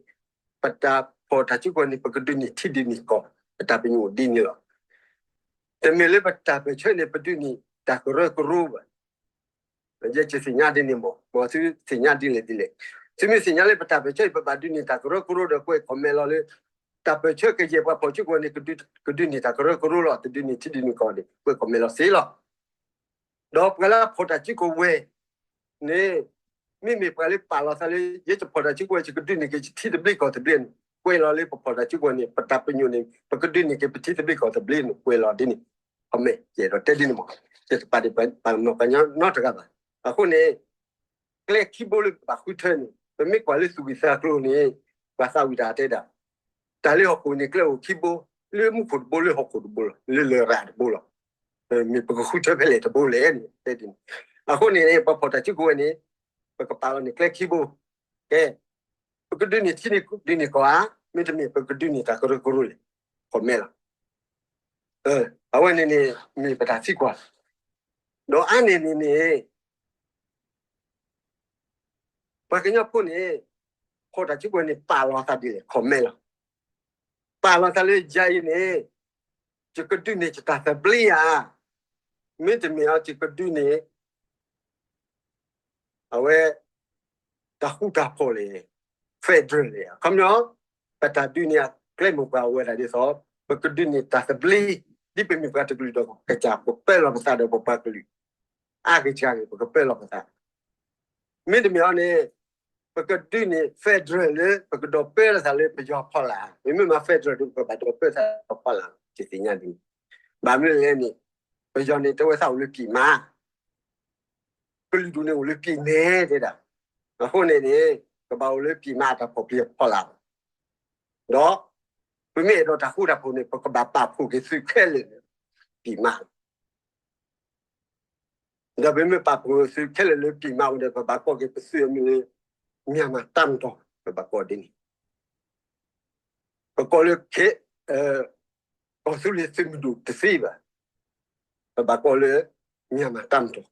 ပတၢ်ဖီၣ်တၢ်စုကဝဲၤန့ၣ် ပကဒုးန့ၢ်ထံဒုးန့ၢ်ကီၢ် ပတၢ်ပညိၣ်ဒ်န့ၣ်လီၤ. တမ့ၢ်လၢပတၢ်ပၢၢ်ဆၢန့ၣ် ပဒုးန့ၢ်တၢ်ကရၢကရိဘၣ်. ယဲယသ့ၣ်ညါဒ်န့ၣ်မး, မ်သုသ့ၣ်ညါဒ်လဲၣ်ဒ်လဲၣ်, သုမ့ၢ်သ့ၣ်ညါလၢပတၢ်ပၢၢ်ဆၢအံၤ ပဘၣ်ဒုးန့ၢ်တၢ်ကရၢကရိဒီး ကွဲး comment လီၤလၢ တၢ်ပၢၢ်ဆၢကယဲၢ်ပှၤဖီၣ်စုကဝဲၤန့ၣ် ကဒုးန့ၢ်တၢ်ကရၢကရိလီၤ, တဒုးန့ၢ်ထံဒုးန့ၢ်ကီၢ်န့ၣ် ကွဲး comment လီၤစ့လီၤ. ဒီးပှၤလၢအဖီၣ်တၢ်စုကဝဲၤန့ၣ် မ့မ့ၢ်ပှၤလၢပာ်လီၤသးလၢ ယဲယဖီၣ်တၢ်စုကဝဲၤ ယကဒုးန့ၢ်က့ၤယထံသဘျ့ကီၢ်သဘျ့န့ၣ် ကွဲးလီၤလၢပဖီၣ်တၢ်စုကဝဲၤန့ၣ် ပတၢ်ပညိၣ်န့ၣ် ပကဒုးန့ၢ်က့ၤပထံသဘျ့ကီၢ်သဘျ့န့ၣ် ကွဲးလီၤဒ်န့ၣ်, comment ယအဲၣ်ဒိးတဲဒ်န့ၣ်မး, ယတပာ်ဒံးပာ်မၤပှၤကညီနီတဂၤဘၣ်. အဃိန့ၣ် ကျဲခံဘိလၢပဘၣ်ဃုထၢန့ၣ် ပမ့ၢ်ကွၢ်လၢသူၣ်ဝံၣ်သးကျိၤန့ၣ် ပှၤသးဝံၣ်တၢ်တဲဒၣ် တၢ်လၢဟီၣ်ခိၣ်န့ၣ် ကျဲအိၣ်ခံဘိ, လၢမူခိၣ်တဘိ လၢဟီၣ်ခိၣ်တဘိလီၤ, လၢလရာ်တဘိလီၤ. မ့ၢ်ပကဃုထၢဖဲလဲၣ်တဘိလဲၣ်န့ၣ် တဲဒ်န့ၣ်. အဃိန့ၣ် ပှၤဖီၣ်တၢ်စုကဝဲၤန့ၣ် ပကပာ်လီၤန့ၣ် ကျဲခံဘိ, ကဲ ပကဒုးန့ၢ်ထံဒုးန့ၢ်ကီၢ်ဧါ, မ့တမ့ၢ်ပကဒုးန့ၢ်တၢ်ကရၢကရိလဲၣ်, comment လီၤ. အဝဲန့ၣ်န့ၣ် မ့ၢ်ပတၢ်သံကွၢ်, ဒီးအါန့ၢ်န့ၣ်န့ၣ် ပှၤကညီဖိန့ၣ် ဖီၣ်တၢ်စုကဝဲၤန့ၣ် ပာ်လီၤသးဒ်လဲၣ် comment လီၤ. ပာ်လီၤသးလၢယၤအံၤန့ၣ် ယကဒုးန့ၢ်ယတၢ်သဘျ့ဧါ, မ့တမ့ၢ်အီၤ ယကဒုးန့ၢ် အဝဲ တၢ်ဃူတၢ်ဖိးလဲၣ်, federal လဲၣ်. အခီပညီ ပတၢ်ဒုးန့ၢ်အကျဲမိၢ်ပှၢ်အိၣ်ဝဲဒၣ်ဒ်သိး ပကဒုးန့ၢ်တၢ်သဘျ့ ဒ်ပမ့ၢ်ပှၤတကလုာ်ဒီး ကစၢ်ပပၢလီၤပသးဒီးပပှၤကလုာ် အါကစၢ်န့ၣ် ပကပၢလီၤပသး. မ့တမ့ၢ်အီၤန့ၣ် ပကဒုးန့ၢ် federal လၢ ပကဒီးပၢလီၤသးလၢပယီၤဖီလာ်, မ့မ့ၢ်မၤ federal ဒီး ပကဘၣ်ဒီးပၢသးဖီလာ်, ယသ့ၣ်ညါဒ်န့ၣ်. ဘၣ်မနုၤလဲၣ်န့ၣ် ပယီၤန့ၣ် တဲဝဲသးအိၣ်လၢ ပြည်မ, ကလုာ်ဒူၣ်န့ၣ်အိၣ်လၢ ပြည်နယ် တဲဒၣ်. အဃိန့ၣ်န့ၣ် ကဘၣ်အိၣ်လၢ ပြည်မ အတၢ်ဖီၣ်ပျံၤဖီလာ်ဘၣ်. ဒီး ပမ့ၢ်အဲၣ်ဒိးတၢ်ဃူတၢ်ဖိးန့ၣ် ပကဘၣ်ပာ်ဖှိၣ်က့ၤသုးခဲလၢာ်လၢ ပြည်မ ဒီးပမ့ၢ်ပာ်ဖှိၣ်သုးခဲလၢာ်လၢ ပြည်မ ဝဲဒီး ပဘၣ်ကိးက့ၤပသုးအမံၤလၢ မြန်မာ့တပ်မတော်, ပဘၣ်ကိးဒ်န့ၣ်. ပကိးလၢ ကီၢ်သူလ့ၤသုးမုၢ်ဒိၣ် တသ့ဘၣ်. ပဘၣ်ကိးလၢ မြန်မာ့တပ်မတော်,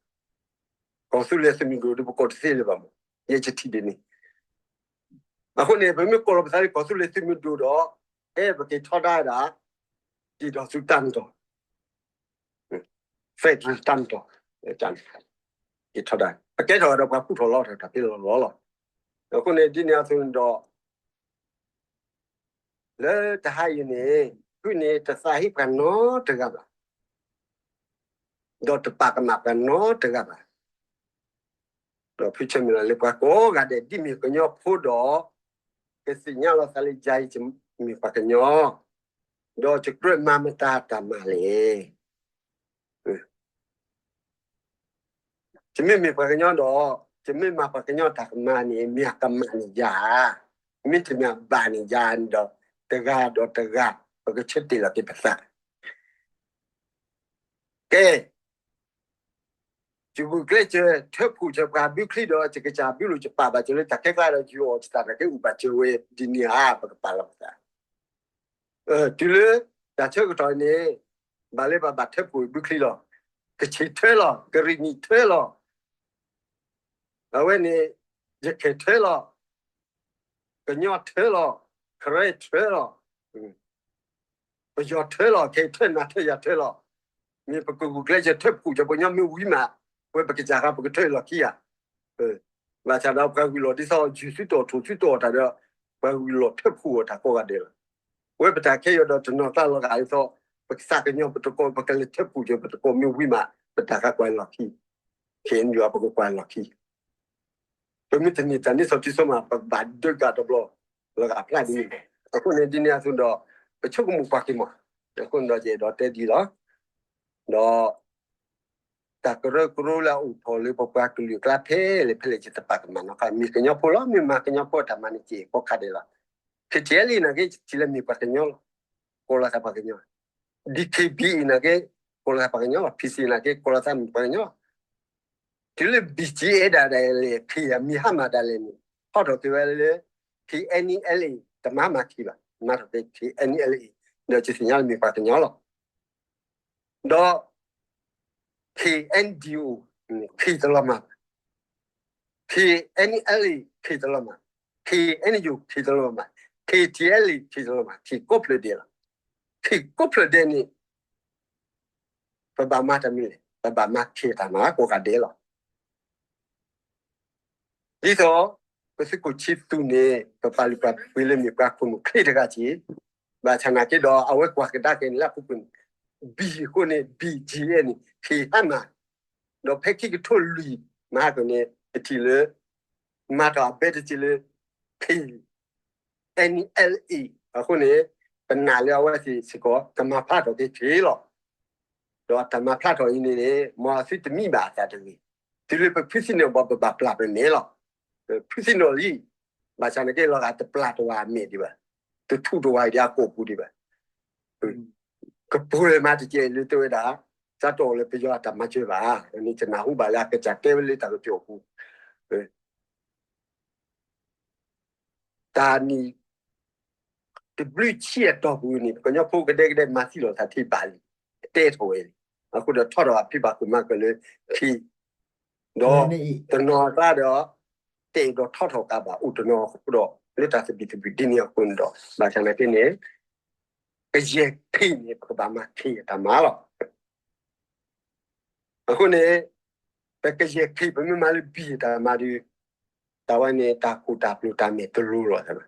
ကီၢ်သူလ့ၤသုးမုၢ်ဒိၣ်ဒီး ပကိးတသ့လၢၤဘၣ်မး, ယဲယထံၣ်ဒ်န့ၣ်. အဃိန့ၣ် ပမ့ၢ်ကိးလီၤပသးလၢ ကီၢ်သူလ့ၤသုးမုၢ်ဒိၣ်ဒီး အဲ ပက့ၤထီဒါဝဲဒၣ် ပြည်ထောင်စုတပ်မတော်, federal တပ်မတော်, က့ၤထီဒါ ပကဲထီၣ်ဝဲဒီးပှၤကူၣ်ထီၣ်လီထီၣ်တၢ်ဖဲလီၤလီၤလီၤ. အဃိန့ၣ် ဒ်န့ၣ်အသိးန့ၣ်ဒီး လၢတဟါအံၤန့ၣ် ဖုန့ၣ်တသးဟ့ပှၤနီတဂၤဘၣ်, ဒီးတပာ်ကမၣ်ပှၤနီတဂၤဘၣ်. ဒီးဖုဆၢမုၢ်လၢ်လၢပှၤကိးဂၤဒဲး ဒ်မ့ၢ်ကညီဖိဒီး ကသ့ၣ်ညါလီၤသးလၢယၤအံၤ ယမ့ၢ်ပှၤကညီ, ဒီးယကြၢးမၤမတၤတၢ်မၤလဲၣ်. ယမ့မ့ၢ်ပှၤကညီဒီး ယမ့ၢ်မၤပှၤကညီတၢ်ကမၣ်န့ၣ် မ့ၢ်အကမၣ်န့ၣ်ယၤဧါ, မ့တမ့ၢ်အဘၣ်န့ၣ်ယၤန့ၣ်ဒီး တဂၤဒီးတဂၤ ပကဆၢတဲာ်လီၤက့ၤပသး. ကဲ, ယဂုာ်ကျဲးစၢး ထၢဖှိၣ်စၢၤပှၤဘုချံဒီး ယကစၢ်ဘုလိာ်ယပာ်ဘၣ်စၢၤလၢတၢ်ခဲကျါဒီး ယအီၣ်ယတၢ်တၢ်ကဲအိၣ်ဘၣ်စၢၤဝဲဒ်န့ၣ်ဧါ ပကပာ်လီၤပသး. တုၤလၢတၢ်ဆၢကတီၢ်န့ၣ် ဘၣ်လၢပဘၣ်ထၢဖှိၣ်ဘုချံလီၤ. ကဆံးထၢလီၤ, ကရ့ၣ်နံၣ်ထၢလီၤ. အဝဲန့ၣ် ယခဲၣ်ထၢလီၤ, ကညီထၢလီၤ, ခရံာ်ထၢလီၤ, ပယီၤထၢလီၤ, ခဲထၢနၤထၢယၤထၢလီၤ, မ့ၢ်ပကဂုာ်ကျဲးစၢးထၢဖှိၣ်က့ၤပှၤကညီမ့ၢ်ဝံၤမး, ဝဲပကစၢ်ဃါပကထၢလီၤခံဂၤ ဘၣ်ဆၣ်ဒီးပှၤဂုာ်လီၤဒ်သိး ယူၤဆူတီၢ်ထိၣ်ဆူတီၢ်တၢ်ဒီး ပှၤဂုာ်လီၤထၢဖှိၣ်အီၤတၢ်ကိးဂၤဒဲးလီၤ. ဝဲပတၢ်ခဲအံၤဒီးတနီၤကျါလီၤဂာ်ဒ်သိး ပကသးကညီၤပတကိး ပကလဲၤထၢဖှိၣ်က့ၤပတကိးမ့ၢ်ဝံၤမး ပတၢ်ဃါကွၢ်လီၢ်ခံ, ခဲအံၤယွၤပကကွၢ်လီၢ်ခံ ပမ့ၢ်တန့ၢ်တၢ်န့ၢ်စီၤထံစီၤမး ပဘၣ်ဒုးကးတဘျီ လီၤဂာ်ဖျါဒ်န့ၣ်. အဃိန့ၣ်ဒ်န့ၣ်အသိးဒီး ပဆိကမိၣ်ကွၢ်က့ၤမး, အဃိန့ၣ်ဒီးယအဲၣ်ဒိးတဲဒ်လီၤ. ဒီး တၢ်ကရၢကရိလၢအအိၣ်ထီၣ်လၢပပှၤကလုာ်အကျါဖဲလဲၣ်ဖဲလဲၣ် ယတပာ်ကမၣ်နီတခါ, မ့ၢ်ကညီဖိလီၤ, မ့ၢ်မၤကညီဖိအတၢ်မၤန့ၣ် ကဲကိးခါဒဲးလီၤ. ခ့ၣ်ထံၣ်အဲလံနာ်က့ ထံၣ်လၢမ့ၢ်ပှၤကညီလီၤ, ကိးလီၤသးပှၤကညီ, ဒံၣ်ခ့ၣ်ဘံၣ်အံၤနာ်က့ ကိးလီၤသးပှၤကညီလီၤ, ဖံၣ်စံၣ်နာ်က့ ကိးလီၤသးမ့ၢ်ပှၤကညီလီၤ. တုၤလၢ ဘံၣ်ကၠံၣ်အဲၣ် ဒၣ်လဲာ် ခ့ၣ်အမံၤဟါမၢ်ဒၣ်လဲာ်န့ၣ် ဟီထီၣ်က့ၤဝဲလၢ ခ့ၣ်အဲၣ်နံၣ်အဲလ်အ့ၣ် တမၤဟါမၢ်ခ့ၣ်ဘၣ်, မၤထီၣ်က့ၤ ခ့ၣ်အဲၣ်နံၣ်အဲလ်အ့ၣ် ဒီးယသ့ၣ်ညါလၢမ့ၢ်ပှၤကညီလီၤ. ဒီး ခ့ၣ်အဲၣ်ဒံၣ်အိၣ် ခ့ၣ်တလီၤမၢ်ဘၣ်, ခ့ၣ်အဲၣ်နံၣ်အဲလ်အ့ၣ် ခ့ၣ်တလီၤမၢ်, ခ့ၣ်အဲၣ်နံၣ်ယိၤ ခ့ၣ်တလီၤမၢ်, ခ့ၣ်ထံၣ်အဲလံ ခ့ၣ်တလီၤမၢ်, ခ့ၣ်ကိးဖျၢၣ်ဒဲးလီၤ. ခ့ၣ်ကိးဖျၢၣ်ဒဲးန့ၣ် ပဘၣ်မၤတၢ်မနုၤလဲၣ်, ပဘၣ်မၤခ့ၣ်တၢ်မၤကိးဂၤဒဲးလီၤ. ဒ်သိး ပသုးခိၣ်ဆံသူၣ်န့ၣ် ပပာ်လုၢ်ပာ်ပှ့ၤလၢမ့ၢ်ပှၤခိၣ်နူာ်ချ့တဂၤက့ၢ်, ဘၣ်ဆၣ်နာ်က့ဒီး အဝဲကွၢ်ကဒါက့ၤန့ၣ်လၢအပူၤကွံာ်န့ၣ် ဘံၣ်အဃိန့ၣ် ဘံၣ်ကၠံၣ်အဲၣ်န့ၣ် ခ့ၣ်ဟါမၢ်, ဒီးဖဲခံကထိလွံၢ်မဟါကန့ၣ် ပထံၣ်လၢ မၤထီၣ်အဘဲတက့ၢ်လၢ ခ့ၣ် အဲၣ်နံၣ်အဲလ်အ့ၣ် အဃိန့ၣ် ပနာ်လၢအဝဲသ့ၣ်စ့ၢ်ကီး ကမၤဖျါထီၣ်က့ၤခ့ၣ်လီၤ. ဒီးတၢ်မၤဖျါထီၣ်အံၤန့ၣ်န့ၣ် မ်အသုတမံဘၣ်အသးတဂ့ၤ. တုၤလၢပဖုသံနီၣ်ဘၣ် ပဘၣ်ပျၢ်ပမဲာ်လီၤ. ဖုသံနီၣ်လံ, ဘၣ်ဆၣ်နာ်က့လီၤဂာ်တပျၢ်တဝၤအမဲာ်ဒံးဘၣ်, တထူၣ်တဝၤအံၤဒံးအကိာ်ပူၤဒံးဘၣ်. ကပှဲၤမးတကဲးလၢတဲဝဲဒၣ် စးထီၣ်လၢပယီၤအတၢ်မၤစၢၤဘၣ်, န့ၣ်ကနၢ်ဟူဘၣ်လၢအကစၢ်တဲဝဲလၢတၢ်ကစီၣ်အပူၤ တၢ်နံၣ် တဘျုးဆံအတီၢ်ပူၤန့ၣ် ပကညီဖိကဒဲကဒဲမၤသံလီၤသးထံဘၣ်လံ, တဲထီၣ်ဝဲလံ. အဃိဒီးထီထီၣ်အဖံဘၣ်ကိၣ်မၤကၢၢ်လၢခံ, ဒီးတနီၤအကျါဒီး တအဲၣ်ဒိးထီထီၣ်ကးဘၣ်အိၣ်တနီၤအဃိဒီး လၢတၢ်သဘံၣ်သဘုၣ်ဒ်န့ၣ်အဃိန့ၣ်ဒီး ဘၣ်ဆၣ်နာ်က့န့ၣ် ကယဲၢ်ခ့ၣ်န့ၣ် ပကဘၣ်မၤခ့ၣ်အတၢ်မၤလီၤ. အဃိန့ၣ် ပကယဲၢ်ခ့ၣ် ပမ့ၢ်မၤလၢဘံၣ်အတၢ်မၤဒီး တၢ်ဝဲန့ၣ် တၢ်ခိၣ်တၢ်ပျိၢ်တၢ်မဲာ်တလိၤလီၤ.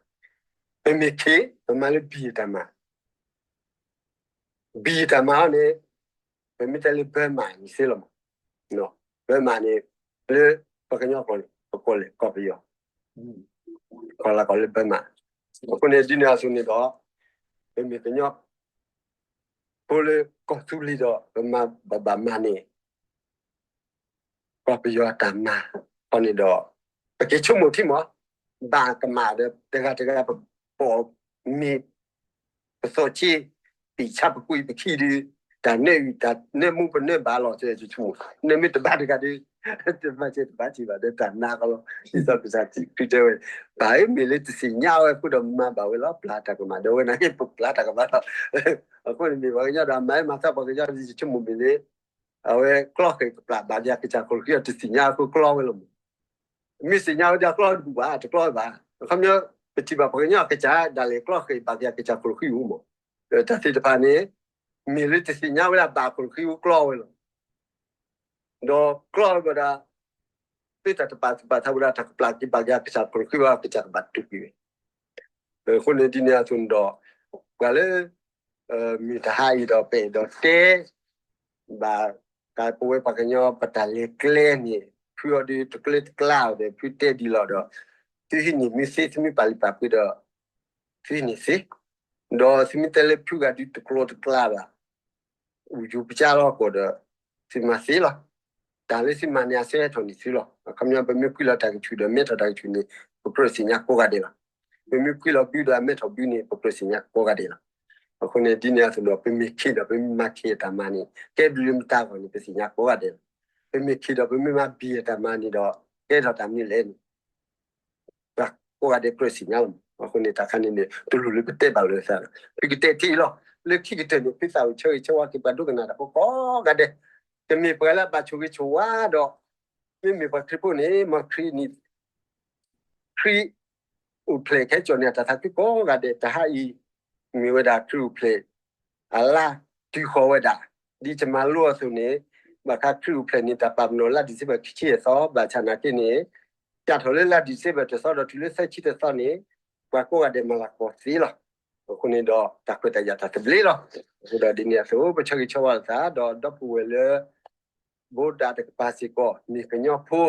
ပမ့ၢ်ခ့ၣ် ပမၤလၢဘံၣ်အတၢ်မၤ, ဘံၣ်အတၢ်မၤအီၤန့ၣ် ပမ့ၢ်တဲလၢ Burma န့ၣ်သ့လီၤမး, Burma န့ၣ် လၢပှၤကညီကျိာ်န့ၣ် ပကိးလဲၣ်ကီၢ်ပယီၤ, ကီၢ်လၢကီၢ်လၢ Burma. အဃိန့ၣ် ဒ်န့ၣ်အသိးန့ၣ်ဒီး ပမ့ၢ်ကညီ ဖိလၢကီၢ်သူလ့ၤဒီး ပမၤဘၣ်ဘၣ်မၤန့ၣ် ကီၢ်ပယီၤအတၢ်မၤအီၤန့ၣ်ဒီး ပက့ၤဆိကမိၣ်ထံမး, ဘၣ်ကမၣ်ဒီးတဂၤတဂၤ ပပိာ်မ့ၤ ပသီၣ်က့ ပံာ်ဆါပကွံာ်ပခံဒီး တၢ်နၢအံၤ တၢ်နၢမူပနၢဘၣ်လီၤ ဆိကမိၣ် နၢမ့ၢ်တဘၣ်တဂၤဒီး တဘၣ်ကဲတဘၣ်က့ၤဘၣ်ဒီး တၢ်နါကီလီၤ. ဒ်သိးကစၢ်ခရံာ်တဲဝဲ ပၢ်ဧၢ မ့ၢ်လၢတသ့ၣ်ညါဝဲအဃိဒီးမၤဘၣ်ဝဲလီၤ ပျၢ်တၢ်ကမၣ် ဒီးဝဲနာ်က့ပပျၢ်တၢ်ကမၣ်လီၤ. အဃိန့ၣ်မ့ၢ်ပှၤကညီဒီး မၤမၤသးပှၤကညီ ယဆိကမိၣ်မ့ၢ်လၢ အဝဲကျီဃဲၤကပျၢ်ဘၣ်ဒ်အကစၢ်ခိၣ်ဃံအီၤ တသ့ၣ်ညါအဃိကျီဝဲလီၤမး. မ့ၢ်သ့ၣ်ညါဝဲဒၣ်ကျီတဘူၣ်ဘၣ် တကျီဘၣ်. အခီပညီ ပထံၣ်ဘၣ်ပှၤကညီအကစၢ် ဒၣ်လဲာ်ကျီဃဲၤဘၣ်ဒ်အကစၢ်ခိၣ်ဃံအိၣ်မး. တၢ်သ့ၣ်တဖၣ်န့ၣ် မ့ၢ်လၢတသ့ၣ်ညါဝဲဒၣ်ဘၣ်ခိၣ်ဃံအိၣ်ကျီဝဲလီၤ. ဒီးကျီဝဲဒၣ် သုတၢ်တပာ်သူၣ်ပာ်သးဝဲဒၣ် တၢ်ကပျၢ်က့ၤဘၣ်က့ၤအကစၢ်ခိၣ်ဃံဝဲ အကစၢ်ကဘၣ်တူၢ်ကွံာ်ဝဲ. အဃိန့ၣ်ဒ်န့ၣ်အသိးန့ၣ်ဒီး ပှၤလၢ မုၢ်တဟါအံၤဒီး ပအဲၣ်ဒိးတဲ ဘၣ်ဃးပဝဲပှၤကညီပတၢ်လဲၤကျဲန့ၣ် ဖုအီၤဒုးတကျဲတကျါဒီး ဖုတဲဒ်လီၤဒီး သုဟံးန့ၢ်မ့ၢ်သ့ သုမ့ၢ်ပာ်လုၢ်ပာ်ပှ့ၤဒီး သုဟံးန့ၢ်သ့, ဒီးသုမ့ၢ်တဲလၢဖုဂၤဒုးတကျိတကျါဘၣ် အိၣ်ယူၤပကၢလီၤကီးဒီး သုမၤသ့လီၤ. တၢ်လၢသုမၤန့ၣ် အဆၢဟဲထီၣ်န့ၢ်သုလီၤ. အခီပညီ ပမ့ၢ်ကွံလီၤတၢ်ကဆူၣ်ဒီး မဲထီၣ်တၢ်ကဆူၣ်န့ၣ် ပကြၢးသ့ၣ်ညါကိးဂၤဒဲးလီၤ. ပမ့ၢ်ကွံလီၤဘုဒီး အမဲထီၣ်ဘုန့ၣ် ပကြၢးသ့ၣ်ညါကိးဂၤဒဲးလီၤ. အဃိန့ၣ် ဒ်န့ၣ်အသိးဒီး ပမ့ၢ်ခ့ၣ်ဒီး ပမ့ၢ်မၤခ့ၣ်အတၢ်မၤန့ၣ် ကဲဘျုးလၢမတၤအဂီၢ်န့ၣ် ပသ့ၣ်ညါကိးဂၤဒဲးလီၤ. ပမ့ၢ်ခ့ၣ်ဒီး ပမ့ၢ်မၤဘံၣ်အတၢ်မၤန့ၣ်ဒီး ကဲထီၣ်တၢ်မနုၤလဲၣ်န့ၣ် ပှၤကိးဂၤဒဲးကြၢးသ့ၣ်ညါလီၤမး. အဃိန့ၣ် တၢ်ခါန့ၣ်န့ၣ် တလိၣ်လၢပတဲဘၣ်လိာ်သးဒီး ဖုကတဲထံၣ်လီၤ. လၢခံကတၢၢ်န့ၣ် ဖုသးအိၣ်ဆၢဂ့ၤဆၢဝါက့ၤပှၤဒိကနၣ်တၢ်ဖိကိးဂၤဒဲး, တမ့ၢ်ပှၤလၢအဘၣ်ဆိၣ်ဂ့ၤဆိၣ်ဝါဒီး မ့မ့ၢ်ပှၤခရံာ်ဖိန့ၣ် မ်ခရံာ်န့ၣ် ခရံာ်အိၣ်ဖျဲၣ်ခဲကၠီၣ်န့ၣ် အတၢ်သးခုကိးဂၤဒဲး တဟါအံၤ မ့ၢ်ဝဲဒၣ်ခရံာ်အိၣ်ဖျဲၣ် အလါတုၤဃီၤဝဲဒၣ် ဒ်ယမၤလိအသိးန့ၣ် ဘၣ်ဃးခရံာ်အိၣ်ဖျဲၣ်န့ၣ် တၢ်ပာ်ပနီၣ်လါ December ခံဆံယဲၢ်သီ ဘၣ်ဆၣ်နာ်က့န့ၣ် စးထီၣ်လၢလါ December တသီဒီးတုၤလၢသၢဆံတသီန့ၣ် ပှၤကိးဂၤဒဲးမၤလၤကပီၤသ့လီၤ. အဃိန့ၣ်ဒီး တၢ်ခွဲးတၢ်ယာ်တၢ်သဘျ့လီၤ. အဃိဒီးဒ်န့ၣ်အသိး ပဆၢဂ့ၤဆၢဝါလိာ်သး ဒီးဒီပုၢ်ဝဲၢ်လၢ ဘိးဒးတကပၤစ့ၢ်ကီး မ့ၢ်ကညီဖိ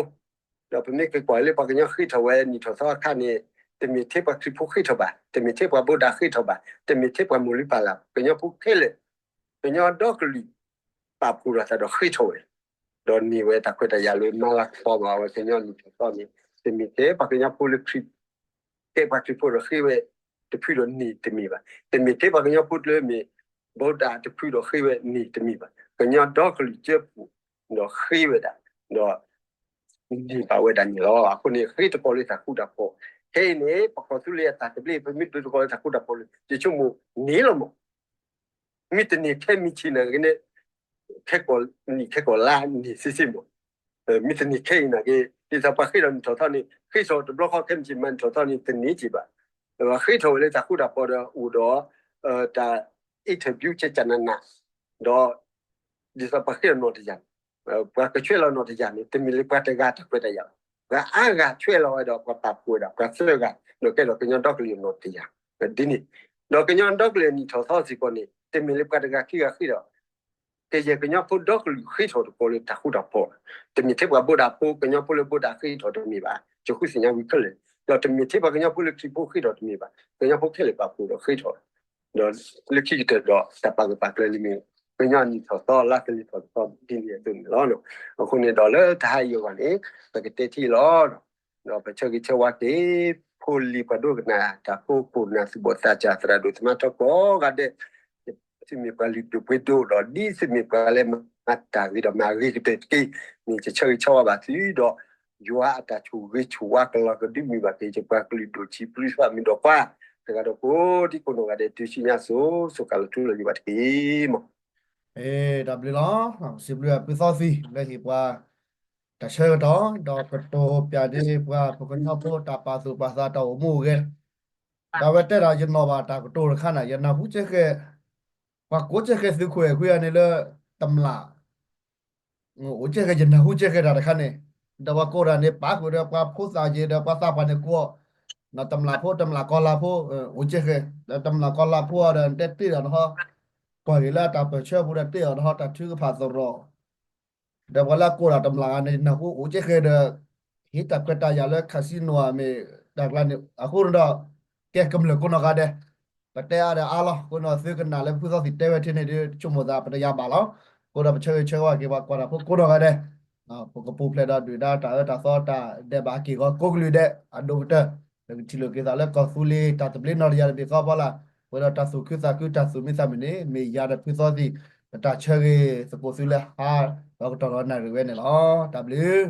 ဒီးပမ့ၢ်က့ၤကွၢ်လၢပှၤကညီဃ့ထီၣ်ဝဲနံၣ်ထီၣ်သီအခါန့ၣ် တမ့ၢ်ထဲပှၤခရံာ်ဖိဃ့ထီၣ်ဘၣ်, တမ့ၢ်ထဲပှၤဘိးဒးဃ့ထီၣ်ဘၣ်, တမ့ၢ်ထဲပှၤမိၢ်လုၢ်ပၢ်လၢ် ကညီဖိခဲလၢာ်, ကညီဒီကလုာ် ပာ်ဖှိၣ်လိာ်သးဒီးဃ့ထီၣ်ဝဲ, ဒီးန့ၢ်ဝဲတၢ်ခွဲးတၢ်ယာ်လၢမၤလၤကပီၤဘၣ်ဝဲကညီနံၣ်ထီၣ်သီန့ၣ် တမ့ၢ်ထဲပှၤကညီဖိလၢခရံာ် ကဲပှၤခရံာ်ဖိဒီးဃ့ဝဲတဖုဒီးန့ၢ်တမ့ၢ်ဘၣ်. တမ့ၢ်ထဲပှၤကညီဖိလၢမ့ၢ် ဘိးဒးတဖုဒီးဃ့ဝဲန့ၢ်တမ့ၢ်ဘၣ်. ကညီဒီကလုာ်ကၢပူၤဒီးဃ့ဝဲဒၣ်, ဒီး န့ၢ်ဘၣ်ဝဲဒၣ်န့ၣ်လီၤ. အဃိန့ၣ် ဃ့တကီၢ်လၢတၢ်ဃူတၢ်ဖိး, ခဲအံၤန့ၣ် ပကီၢ်သူလ့ၤအတၢ်သဘျ့ ပမ့ၢ်ဒိးတကီၢ်လၢတၢ်ဃူတၢ်ဖိးလၢ ယဆိကမိၣ်န့ၣ်လီၤမး မ့ၢ်တန့ၢ်ခဲမုၢ်ဆ့ၣ်နာ်က့န့ၣ် ခဲကိာ်နံၣ်ခဲကိာ်လါန့ၣ်စ့စ့မး, မ့ၢ်တန့ၢ်ခဲအံၤနာ်က့ ဒ်သိးပှၤဃ့ဒီးနံၣ်ထီၣ်သီန့ၣ် ဃ့ထီၣ်တဘျီဃီ ခဲမုၢ်ဆ့ၣ်မးနံၣ်ထီၣ်သီန့ၣ် တန့ၢ်က့ၤဘၣ်. ဃ့ထီၣ်ဝဲလၢတၢ်ဃူတၢ်ဖိးဒီးအိၣ်ဒီး တၢ် interview ကကနနး ဒီး ဒ်သိးပှၤဃ့အီၤနီၢ်တယၢ်န့ၣ် ပှၤကဆွဲလီၤနီၢ်တယၢ်န့ၣ် တမ့ၢ်လၢပှၤတဂၤတၢ်ခွဲးတၢ်ယာ်ဘၣ်. ပှၤအါဂၤဆွဲလီၤဝဲဒီးပှၤပာ်ဖှိၣ်ဝဲဒၣ် ပှၤသၢဂၤ ဒီးကဲဒီးကညီဒီကလုာ်အနီၢ်တယၢ် ဒ်န့ၣ်, ဒီးကညီဒီကလုာ်အနံၣ်ထီၣ်သီစ့ၢ်ကီးန့ၣ် တမ့ၢ်လၢပှၤတဂၤခံဂၤဃ့ဒီး ကယဲၢ်ကညီဖိဒီကလုာ်ဃ့ထီၣ်တကီၢ်လၢတၢ်ဃူတၢ်ဖိး, တမ့ၢ်ထဲပှၤဘိးဒးဖိ ကညီဖိလၢဘိးဒးဃ့ထီၣ်တမ့ၢ်ဘၣ်, ယဃုသ့ၣ်ညါဝံၤခဲလၢာ်, ဒီးတမ့ၢ်ထဲပှၤကညီဖိလၢခရံာ်ဖိဃ့ထီၣ်တမ့ၢ်ဘၣ်, ကညီဖိခဲလၢာ်ပာ်ဖှိၣ်ဒီးဃ့ထီၣ် ဒီးလၢခံကတၢၢ်ဒီးတၢ်ပာ်ဂၢၢ်ပာ်ကျၢၤလၢမ့ၢ် ကညီနံၣ်ထီၣ်သီလါသလ့ၤထီၣ်တသီဒ်န့ၣ်အသိးန့ၣ်လီၤ. အဃိန့ၣ်ဒီးလၢတဟါအံၤအဂီၢ်န့ၣ် ပကတဲထံၣ်လီၤ ဒီးပဆၢဂ့ၤဆၢဝါက့ၤ ဖိလံၤပှၤဒိကနၣ်တၢ်ဖိကိးဂၤ သုးဘီၣ်သးစၢ်သရၣ်ဒိၣ်သမါထီၣ်ကိးဂၤဒဲး သုမ့ၢ်ပှၤလုၢ်ဒိၣ်ပှ့ၤဒိၣ်ဒီး ဒ်သုမ့ၢ်ပှၤလၢမၤတၢ်ဂ့ၤဒီးမၤဂ့ၤကတၢၢ်တက့ၢ်န့ၣ် ယဆၢဂ့ၤဆၢဝါဘၣ်သုဒီး ယွၤအတၢ်ဆိၣ်ဂ့ၤဆိၣ်ဝါကလီၤကဒုမုာ်ဘၣ်က့ၤ ယပှၤကလုာ်ဒိၣ်ထံပျုၢ်သးမုၢ်ဒီးပှၤ တဂၤဒီးကိးဒံကိးနီၢ်ဂၤဒဲး တုၤဆူညါစိၤစိၤကၤလီၤထူလီၤယိာ်ဘၣ်တက့ၢ်မး. တၢ်ဘျုးလီၤ. စံးဘျုးဖုသီသံလၢဟ့ၣ်ပှၤ တၢ်ဆၢကတီၢ် ဒီးကတိၤပျးန့ၢ်ပှၤ ပကညီဖိတၢ်ပာ်သူၣ်ပာ်သးတၢ်အိၣ်မူအိၣ်ဂဲၤ ဒီးအဝဲတဲဒၣ်ယနီၢ်ဘၣ်တၢ်ကတိၤတခါန့ၣ် ယနၢ်ဟူကဲဃဲ ပှၤကိးကဲဃဲသုးခိၣ်အဲၣ်ခွံဂၤန့ၣ်လၢ တမျၢ် အိၣ်ကဲဃဲ ယနၢ်ဟူကဲဃဲတၢ်တခါန့ၣ် ဒီးပှၤကိးတၢ်န့ၣ် ပာ်ဃုာ်ဒီးပှၤဖိသၣ်က့ၤဒီးပှၤသးပှၢ်န့ၣ်ကိး တမျၢ်ကီၢ်လၤဖိ အိၣ်ကဲဃဲ ဒီးတမျၢ်ကီၢ်လၤဖိဒီးတဲတ့ၢ်ဒီးနဟီ ကွၢ်က့ၤလၢအတၢ်ပၢၢ်ဆၢပူၤဒီးတ့ၢ်ဒီးနဟီတၢ်ထုကဖၣ်သရိာ် ဒီးပှၤလၢအကိးတၢ်တမျၢ်ဂၤန့ၣ် နၢ်ဟူအိၣ်ကဲဃဲဒီး ဟ့ၣ်တၢ်ခွဲးတၢ်ယာ်လၢ casino မ့ၢ်တၢ်ကျါန့ၣ် အဃိန့ၣ်ဒီး ကဲကမျၢၢ်ကိးနီၢ်ဂၤဒဲး ပတဲအါဒီးအါလီၤ အဃိန့ၣ်သုကနၣ်လၢပဖုသီသံၣ်တဲဝဲထဲန့ၣ်ဒီး ဆိကမိၣ်သးပတယါဘၣ်လီၤ. အဃိဒီးပဆၢဂ့ၤဆၢဝါက့ၤပှၤကွၢ်တၢ်ဖိကိးနီၢ်ဂၤဒဲး ပကပူၤဖျဲးဒီးဒုၣ်ဒါတၢ်အၢတၢ်သီတၢ်ဒဲးဘးက့ၢ်ဂီၤကိးကလုာ်ဒဲး အဒိၣ်ကတၢၢ် ပကထံၣ်လိာ်က့ၤသးလၢကီၢ်သူလ့ၤတၢ်သဘျ့နီၢ်တယၢ်တဘ့ၣ်ဃီဖီလာ် ပဝဲဒီးတၢ်သူၣ်ခုသးခုတၢ်သူၣ်မံသးမုာ်န့ၣ် မ့ၢ်ယၤဒီးဖုသီသံၣ် ပတၢ်ဆၢဂ့ၤသကိးသုလၢဟါ ဒီးကတီၢ်ဒီးနၣ်ရံၣ်ဝဲန့ၣ်လီၤ. တၢ်ဘျုး